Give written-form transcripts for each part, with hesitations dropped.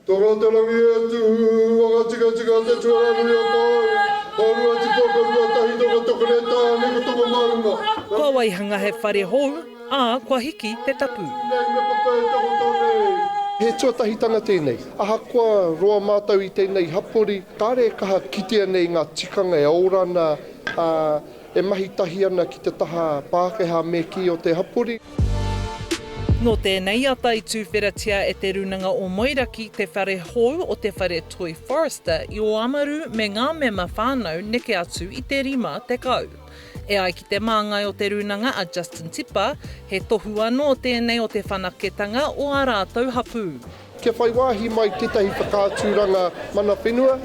Toro te rangi e tū, whakatikatika te tuaranui o Paoa, Ruatipua ko Ruatahito ko Tokere Tāne ko Tokomaunga. Kua waihanga he whare hou, ā, kua hiki te tapu. Nei me papa e takoto nei. He tuatahitanga tēnei. Ahakoa roa mātou i tēnei hapori, kāre e kaha kitea nei ngā tikanga e ora ana, ā, E mahi tahi ana ki te taha Pākehā me kī o te hapori. Nō tēnei ata i tūwheratia e Te Rūnanga o Moeraki te whare hou o te whare toi Forrester i Oamaru me ngā mema whānau neke atu i te 50. E ai ki te māngai o te rūnanga a Justin Tipa, he tohu anō tēnei o te whanaketanga o ā rātou hapū. Kia whai wāhi mai tētahi whakaaturanga mana whenua,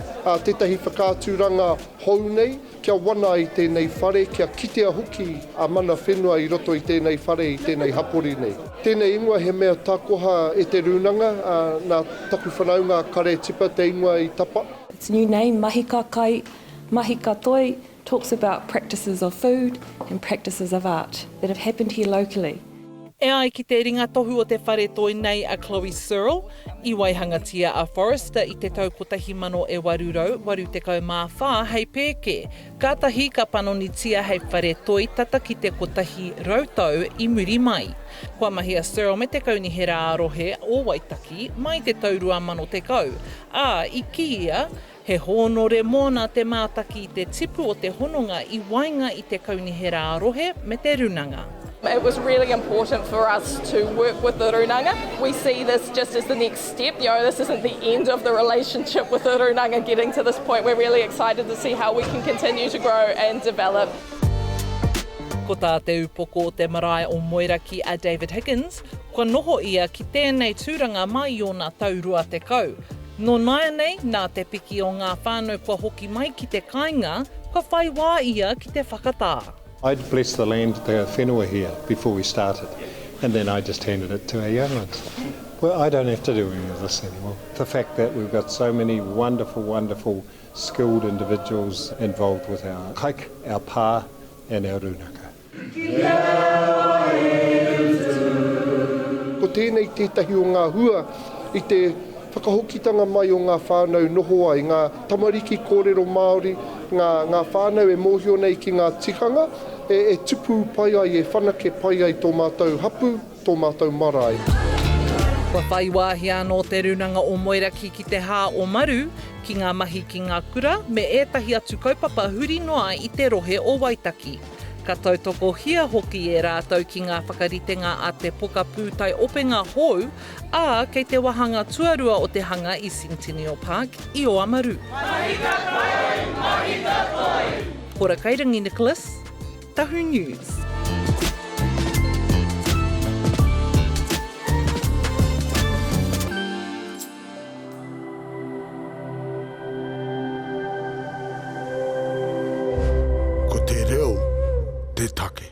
tētahi whakaaturanga hou nei, Kia wana ai tēnei whare, kia kitea hoki a mana whenua i roto i tēnei whare, i tēnei hapori nei. Tēnei ingoa he mea takoha e te rūnanga, ā, nā taku whanaunga a Kare Tipa te ingoa i tapa. Its new name, Mahika Kai, Mahika Toi, talks about practices of food and practices of art that have happened here locally. E ai ki te ringatohu o te whare toi nei a Chloe Searle, i waihangatia a Forrester i te tau 1884 hei pēke, kātahi ka panonitia hei whare toi tata ki te 100 tau i muri mai. Kua mahi a Searle me te Kaunihera ā-Rohe o Waitaki mai i te tau 2010, ā, i kī ia, He hōnore mōna te mātaki i te tipu o te hononga i waenga i te Kaunihera ā-Rohe me te Runanga. It was really important for us to work with the Runanga. We see this just as the next step, you know, this isn't the end of the relationship with the Runanga getting to this point. We're really excited to see how we can continue to grow and develop. Ko tā te upoko o te marae o Moeraki a David Higgins, kua noho ia ki tēnei tūranga mai i ōna tau 20, Nō nāianei, nā te piki o ngā whānau kua hoki mai ki te kāinga, kua whai wā ia ki te whakatā. I'd blessed the land, the whenua here, before we started, and then I just handed it to our young ones. Well, I don't have to do any of this anymore. The fact that we've got so many wonderful, wonderful skilled individuals involved with our hike, our pā, and our rūnaka. Ko tēnei tētahi o ngā hua i te whakahokitanga mai o ngā whānau noho ai, ngā tamariki kōrero Māori, ngā, ngā whānau e mōhio nei ki ngā tikanga, e, e tupu pai ai, e whanake pai ai tō mātou hapū, tō mātou marae. Kua whai wāhi anō Te Rūnanga o Moeraki ki te Hā o Maru, ki ngā mahi ki ngā kura me ētahi atu kaupapa huri noa i te rohe o Waitaki. Ka tautokohia hoki e rātou ki ngā whakaritenga a te pokapū taiopenga hou, ā, kei te wāhanga tuarua o te hanga i Centennial Park i Oamaru. Mahika kai, mahika toi! Kora Kairangi Nicholas, Tahu News. Ko te reo te take.